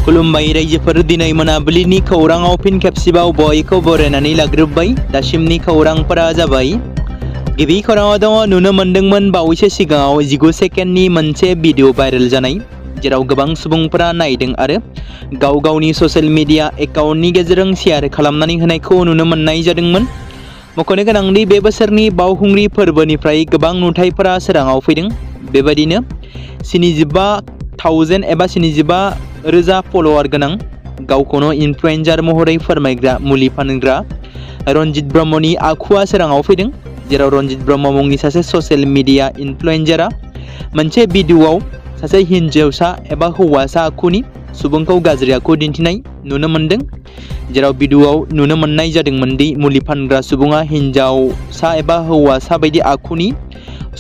खुलुमबाय रायजोफोर दिनै मोनाबिलिनि खौराङाव फिन खेबसेबाव बयखौ बरायनानै लाग्रोबाय। दासिमनि खौरांफोरा जाबाय। गिबि खौराङाव दङ नुनो मोन्दोंमोन बावैसो सिगाङाव 19 सेकेन्डनि मोनसे भिडिअ भाइरेल जानाय, जेराव गोबां सुबुंफोरा नायदों आरो गाव गावनि ससियेल मिडिया एकाउन्टनि गेजेरजों शेयार खालामनानै होनायखौ नुनो मोननाय जादोंमोन। मख'नो गोनांदि बे बोसोरनि बावखुंग्रि फोरबोनिफ्राय गोबां नुथायफोरा सोराङाव फैदों। बेबायदिनो 75,000 एबा 75,000 फलोवार गोनां गावखौनो इनफ्लुएन्सार महरै फोरमायग्रा मुलि फानग्रा रनजित ब्रह्मनि आखुआ सोराङाव फैदों, जेराव रनजित ब्रह्म मुंनि सासे ससियेल मिडिया इनफ्लुएन्सारा मोनसे भिडिअआव सासे हिन्जावसा एबा हौवासा आखुनि सुबुंखौ गाज्रि आखु दिन्थिनाय नुनो मोन्दों, जेराव भिडिअआव नुनो मोननाय जादोंमोन दि मुलि फानग्रा सुबुङा हिन्जावसा एबा हौवासा बायदि आखुनि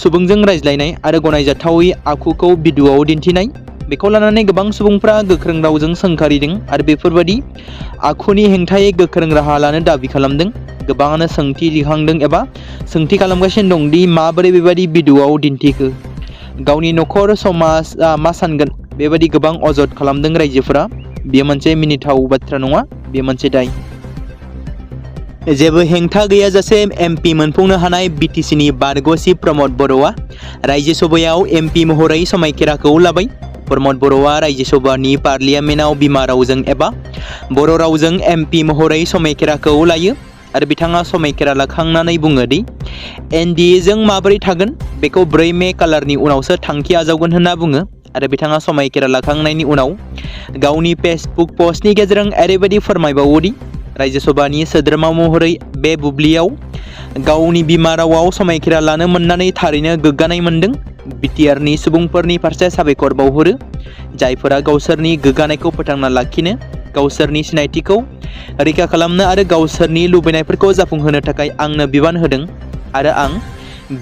सुबुंजों रायज्लायनाय आरो गनायजाथावै आखुखौ भिडिअआव दिन्थिनाय। बेखौ लानानै गोबां सुबुंफ्रा गोख्रों रावजों सोंखारिदों आरो बेफोरबायदि आखुनि हेंथायै गोख्रों राहा लानो दाबि खालामदों। गोबाङानो सोंथि दिखांदों एबा सोंथि खालामगासिनो दं दि माबोरै बेबायदि भिडिअआव दिन्थिखो, गावनि न'खर समाजआ मा सानगोन, बेबायदि गोबां अजद खालामदों रायजोफोरा। बेयो मोनसे मिनिथाव बाथ्रा नङा, बेयो मोनसे दाय। जेबो हेंथा गैयाजासे एमपि मोनफुंनो हानाय बिटिसिनि बारग'सि प्रमद बर'आ रायजो सभायाव एमपि महरै समायखिराखौ लाबाय। प्रमद बर'आ रायजो सभानि पार्लियामेन्टआव बिमा रावजों एबा बर' रावजों एमपि महरै समायखिराखौ लायो आरो बिथाङा समायखिरा लाखांनानै बुङो दि एनडिएजों माबोरै थागोन बेखौ 4 मे खालारनि उनावसो थांखि आजावगोन होनना बुङो आरो बिथाङा समायखिरा लाखांनायनि उनाव गावनि फेसबुक पस्टनि गेजेरजों ओरैबायदि फोरमायबावो दि रायजो सभानि सोद्रोमा महरै बे बुब्लियाव गावनि बिमा रावाव समायखिरा लानो मोननानै थारैनो गोग्गानाय मोन्दों। बिटिआरनि सुबुंफोरनि फारसे साबायखर बावहरो, जायफोरा गावसोरनि गोग्गानायखौ फोथांना लाखिनो, गावसोरनि सिनायथिखौ रैखा खालामनो आरो गावसोरनि लुबैनायफोरखौ जाफुंहोनो थाखाय आंनो बिबान होदों आरो आं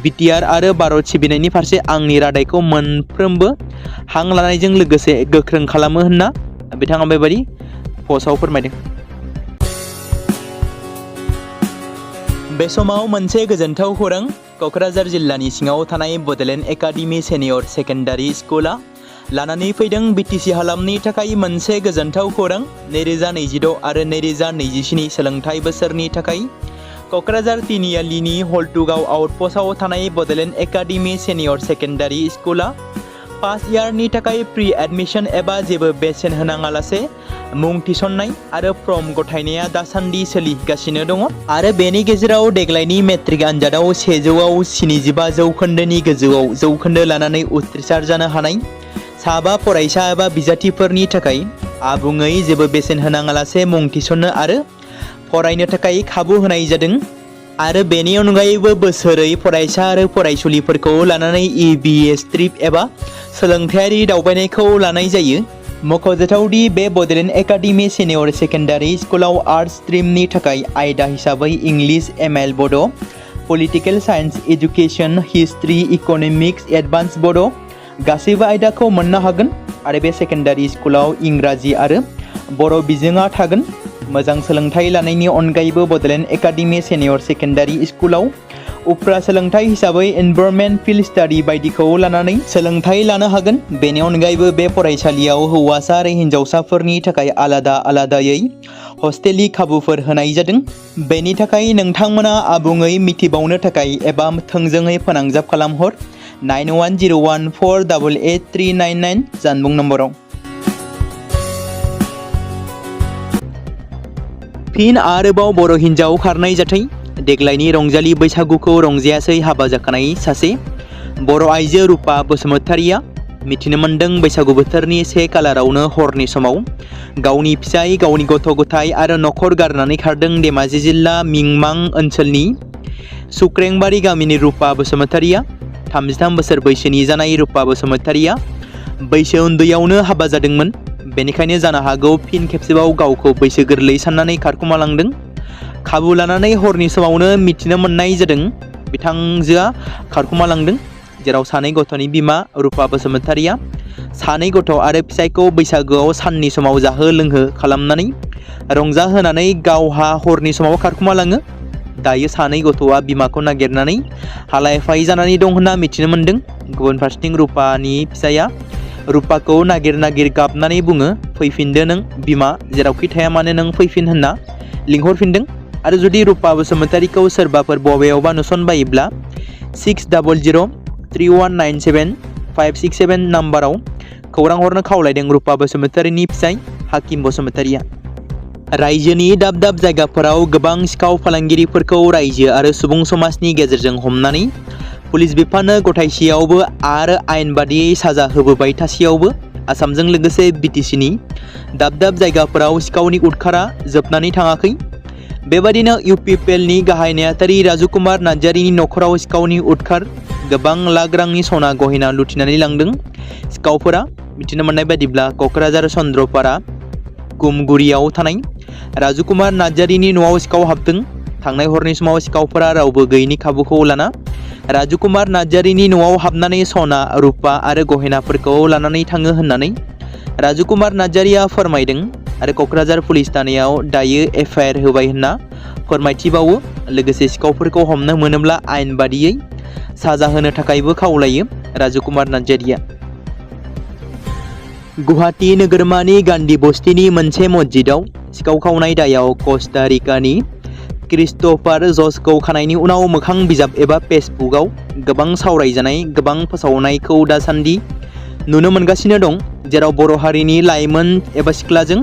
बिटिआर आरो भारत सिबिनायनि फारसे आंनि रादायखौ मोनफ्रोमबो हां लानायजों लोगोसे गोख्रों खालामो होनना बिथाङा बेबायदि पस्टआव फोरमायदों। बे समाव मोनसे गोजोनथाव खौरां। क'क्राझार जिल्लानि सिङाव थानाय बड'लेण्ड एकाडेमि सिनियर सेकेन्डारि स्कुला लानानै फैदों बिटिसि हालामनि थाखाय मोनसे गोजोनथाव खौरां। 2026 आरो 2027 सोलोंथाइ बोसोरनि थाखाय क'क्राझार तिनिआलिनि हल्टुगाव आउटपस्टआव थानाय बड'लेण्ड एकाडेमि सिनियर सेकेन्डारि स्कुला फार्स्ट इयारनि थाखाय प्रि एडमिशन एबा जेबो बेसेन होनाङालासे मुं थिसननाय आरो फर्म गथायनाया दासान्दि सोलिगासिनो दङ आरो बेनि गेजेराव देग्लायनि मेट्रिक आनजादाव 100आव 75 जौखोन्दोनि गोजौआव जौखोन्दो लानानै उथ्रिसार जानो हानाय साबा फरायसा एबा बिजाथिफोरनि थाखाय आबुङै जेबो बेसेन होनाङालासे मुं थिसननो आरो फरायनो थाखाय खाबु होनाय जादों आरो बेनि अनगायैबो बोसोरै फरायसा आरो फरायसुलिफोरखौ लानानै EBS ट्रिप एबा सोलोंथायारि दावबायनायखौ लानाय जायो। मख'जाथावदि बे बड'लेण्ड एकाडेमि सिनियर सेकेन्डारि स्कुलाव आर्ट्स स्ट्रिमनि थाखाय आयदा हिसाबै इंलिश, ML बड', political science, education, history, economics, advance बड' गासैबो आयदाखौ मोननो हागोन आरो बे सेकेन्डारि स्कुलाव इंराजि आरो बर' बिजोङा थागोन। मोजां सोलोंथाइ लानायनि अनगायैबो बड'लेण्ड एकाडेमि सिनियर सेकेन्डारि स्कुलाव उफ्रा सोलोंथाइ हिसाबै एनभायरनमेन्ट, फिल्ड स्टाडि बायदिखौ लानानै सोलोंथाइ लानो हागोन। बेनि अनगायैबो बे फरायसालियाव हौवासा आरो हिन्जावसाफोरनि थाखाय आलादा आलादायै हस्टेलनि खाबुफोर होनाय जादों। बेनि थाखाय नोंथांमोना आबुङै मिथिबावनो थाखाय एबा थोंजोङै फोनांजाब खालामहर 9101488399 जानबुं नम्बराव। फिन आरोबाव बर' हिन्जाव खारनाय जाथाय। देग्लायनि रंजालि बैसागुखौ रंजायासै हाबा जाखानाय सासे बर' आइजो रुपा बसुमतारिया मिथिनो मोन्दों बैसागु बोथोरनि 1 खालारावनो हरनि समाव गावनि फिसाय, गावनि गथ' गथाय आरो न'खर गारनानै खारदों। धेमाजि जिल्ला मिंमां ओनसोलनि सुक्रेंबारि गामिनि रुपा बसुमतारिया 33 बोसोर बैसोनि जानाय रुपा बसुमतारिया बैसो उन्दैयावनो हाबा जादोंमोन। बेनिखायनो जानो हागौ फिन खेबसेबाव गावखौ बैसो गोरलै साननानै खारखुमालांदों। खाबु लानानै हरनि समावनो मिथिनो मोननाय जादों बिथांजोआ खारखुमालांदों, जेराव सानै गथ'नि बिमा रुपा बसुमतारिया सानै गथ' आरो फिसायखौ बैसागोआव साननि समाव जाहो लोंहो खालामनानै रंजाहोनानै गावहा हरनि समाव खारखुमालाङो। दायो सानै गथ'आ बिमाखौ नागिरनानै हालाय हाफाय जानानै दं होनना मिथिनो मोन्दों। गुबुन फारसेथिं रुपानि फिसाया रुपाखौ नागिर नागिर गाबनानै बुङो फैफिनदो नों बिमा जेरावखि थाया मानो नों फैफिन होनना लिंहरफिनदों। आरो जुदि रुपा बसुमतारीखौ सोरबाफोर बबेयावबा नुसनबायोब्ला 60003197 नाम्बाराव खौरां हरनो खावलायदों रुपा बसुमतारीनि फिसाय हाकिम बसुमतारीया। रायजोनि दाब दाब जायगाफोराव गोबां सिखाव फालांगिरिफोरखौ रायजो आरो सुबुं समाजनि गेजेरजों हमनानै पुलिस बिफाननो गथायसेयावबो आरो आयेन बादियै साजा होबोबाय थासेयावबो आसामजों लोगोसे बिटिसिनि दाब दाब जायगाफोराव सिखावनि उदखारा जोबनानै थाङाखै। बेबादिनो इउपिपिएलनि गाहाय नेहाथारि राजुकुमार नार्जारिनि नखराव सिखावनि उदखार गोबां लाख रांनि सना गहेना लुथिनानै लांदों। सिखावफोरा मिथिनो मोननाय बादिब्ला क'क्राझार चन्द्रपारा गुमगुरियाव थानाय राजुकुमार नार्जारिनि न'आव सिखाव हाबदों। थांनाय हरनि समाव सिखावफोरा रावबो गैयैनि खाबुखौ लाना राजुकुमार नार्जारिनि न'आव हाबनानै सना रुपा आरो गहेनाफोरखौ लानानै थाङो होननानै राजुकुमार नार्जारिया फोरमायदों आरो क'क्राझार पुलिस थानायाव दायो एफआइआर होबाय होनना फोरमायथिबावो। लोगोसे सिखावफोरखौ हमनो मोनोब्ला आयेन बादियै साजा होनो थाखायबो खावलायो राजुकुमार नार्जारिया। गुवाहाटी नोगोरमानि गान्धी बस्तिनि मोनसे मस्जिदाव सिखाव खावनाय दायाव कस्टा रिकानि क्रिस्ट'फार जसखौ खानायनि उनाव मोखां बिजाब एबा फेसबुकआव गोबां सावरायजानाय गोबां फोसावनायखौ दासान्दि नुनो मोनगासिनो दं, जेराव बर' हारिनि लाइमोन एबा सिख्लाजों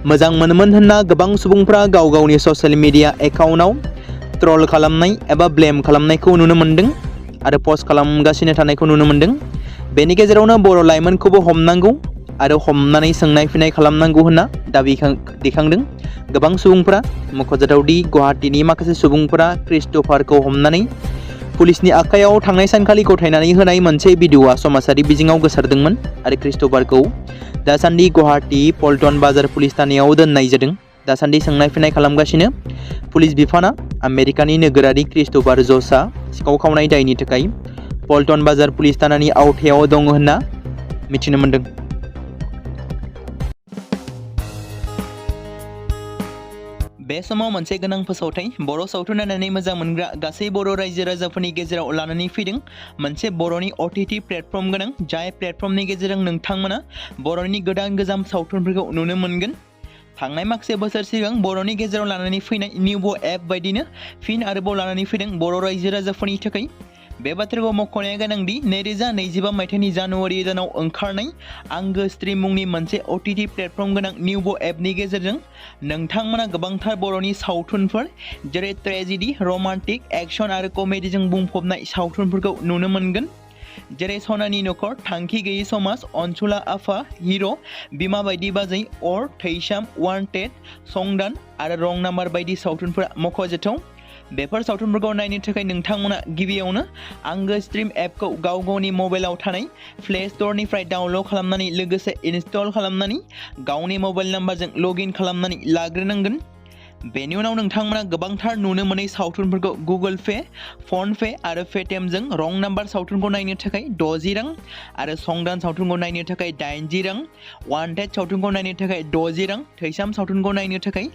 मोजां मोनोमोन होनना गोबां सुबुंफ्रा गाव गावनि ससियेल मिडिया एकाउन्टआव ट्रल खालामनाय एबा ब्लेम खालामनायखौ नुनो मोन्दों आरो पस्ट खालामगासिनो थानायखौ नुनो मोन्दों। बेनि गेजेरावनो बर' लाइमोनखौबो हमनांगौ आरो हमनानै सोंनाय फिन्नाय खालामनांगौ होनना दाबि दैखांदों गोबां सुबुंफोरा। मख'जाथावदि गुवाहाटीनि माखासे सुबुंफोरा क्रिस्ट'फारखौ हमनानै पुलिसनि आखायाव थांनाय सानखालि गथायनानै होनाय मोनसे भिडिअ'आ समाजारि बिजोङाव गोसारदोंमोन आरो क्रिस्ट'फारखौ दासान्दि गुवाहाटी पल्टन बाजार पुलिस थानायाव दोननाय जादों। दासान्दि सोंनाय फिन्नाय खालामगासिनो पुलिस बिफाना। आमेरिकानि नोगोरारि क्रिस्ट'फार जसआ सिखाव खावनाय दायनि थाखाय पल्टन बाजार पुलिस थानानि आवथायाव दङ होनना मिथिनो मोन्दों। बे समाव मोनसे गोनां फोसावथाय बर' सावथुन नायनानै मोजां मोनग्रा गासै बर' रायजो राजाफोरनि गेजेराव लानानै फैदों मोनसे बर'नि OTT प्लेटफर्म गोनां, जाय प्लेटफर्मनि गेजेरजों नोंथांमोना बर'नि गोदान गोजाम सावथुनफोरखौ नुनो मोनगोन। थांनाय माखासे बोसोर सिगां बर'नि गेजेराव लानानै फैनाय निउबो एप बायदिनो फिन आरोबाव लानानै फैदों बर' रायजो राजाफोरनि थाखाय। बे बाथ्राखौ मख'नाया गोनांदि 2025 मायथाइनि जानुवारि दानाव ओंखारनाय आंगो स्ट्रिम मुंनि मोनसे OTT प्लेटफर्म गोनां निउबो एपनि गेजेरजों नोंथांमोना गोबांथार बर'नि सावथुनफोर जेरै ट्रेजेडि, रमान्टिक, एक्शन आरो कमेडिजों बुंफबनाय सावथुनफोरखौ नुनो मोनगोन। जेरै सनानि नखर, थांखि गैयै समाज, अनसुला आफा, हिर', बिमा बायदि बाजै, अर, थैसाम, वान्टेड, संदान आरो रं नाम्बार बायदि सावथुनफोरा मख'जाथाव। बेफोर सावथुनफोरखौ नायनो थाखाय नोंथांमोना गिबियावनो आंगो स्ट्रिम एपखौ गाव गावनि मबाइलाव थानाय प्ले स्ट'रनिफ्राय डाउनल'ड खालामनानै लोगोसे इनस्टल खालामनानै गावनि मबाइल नाम्बारजों लगइन खालामनानै लाग्रोनांगोन। बेनि उनाव नोंथांमोना गोबांथार नुनो मोनै सावथुनफोरखौ गुगोल पे, फन पे आरो पेटिएमजों रं नाम्बार सावथुनखौ नायनो थाखाय 60 रां आरो संदान सावथुनखौ नायनो थाखाय 80 रां, वान्टेड सावथुनखौ नायनो थाखाय 60 रां, थैसाम सावथुनखौ नायनो थाखाय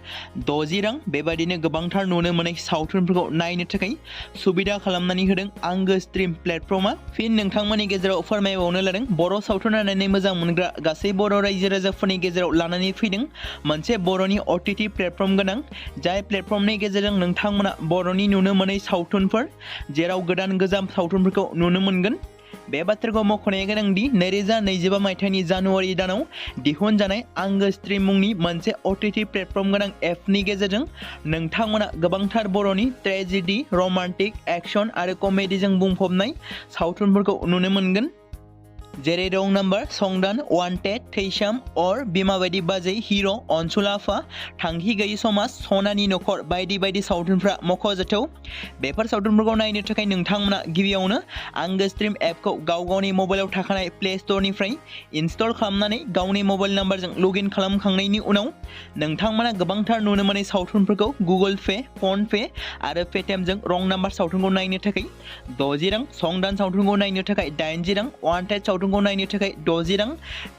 60 रां बेबायदिनो गोबांथार नुनो मोनै सावथुनफोरखौ नायनो थाखाय सुबिदा खालामनानै होदों आंगो स्ट्रिम प्लेटफर्मा। फिन नोंथांमोननि गेजेराव फोरमायबावनो लादों बर' सावथुन नायनानै मोजां मोनग्रा गासै बर' रायजो राजाफोरनि गेजेराव लानानै फैदों मोनसे बर'नि OTT प्लेटफर्म गोनां, जाय प्लेटफर्मनि गेजेरजों नोंथांमोना बर'नि नुनो मोनै सावथुनफोर जेराव गोदान गोजाम सावथुनफोरखौ नुनो मोनगोन। बे बाथ्राखौ मख'नाया गोनांदि 2025 मायथाइनि जानुवारि दानाव दिहुनजानाय आंगो स्ट्रिम मुंनि मोनसे OTT प्लेटफर्म गोनां एपनि गेजेरजों नोंथांमोना गोबांथार बर'नि ट्रेजेडि, रमान्टिक, एक्शन आरो कमेडिजों बुंफबनाय सावथुनफोरखौ नुनो मोनगोन। जेरै रं नाम्बार, संदान, वान्टेड, थैसाम, अर, बिमा बायदि बाजै, हिर', अनसुला आफा, थांखि गैयै समाज, सनानि नखर बायदि बायदि सावथुनफ्रा मख'जाथाव। बेफोर सावथुनफोरखौ नायनो थाखाय नोंथांमोना गिबियावनो आंगो स्ट्रिम एपखौ गाव गावनि मबाइलाव थाखानाय प्ले स्ट'रनिफ्राय इनस्टल खालामनानै गावनि मबाइल नाम्बारजों लगइन खालामखांनायनि उनाव नोंथांमोना गोबांथार नुनो मोनै सावथुनफोरखौ गुगोल पे, फन पे आरो पेटिएमजों रं नाम्बार सावथुनखौ नायनो थाखाय 60 रां, संदान सावथुनखौ नायनो थाखाय 80 रां, वान्टेड सावथुनखौ नायनो थाखाय 60 रां,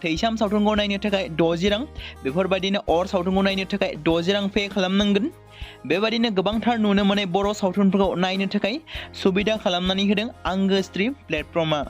थैसाम सावथुनखौ नायनो थाखाय 60 रां बेफोरबायदिनो अर सावथुनखौ नायनो थाखाय 60 रां पे खालामनांगोन। बेबायदिनो गोबांथार नुनो मोनै बर' सावथुनफोरखौ नायनो थाखाय सुबिदा खालामनानै होदों आंगो स्ट्रिम प्लेटफर्मा।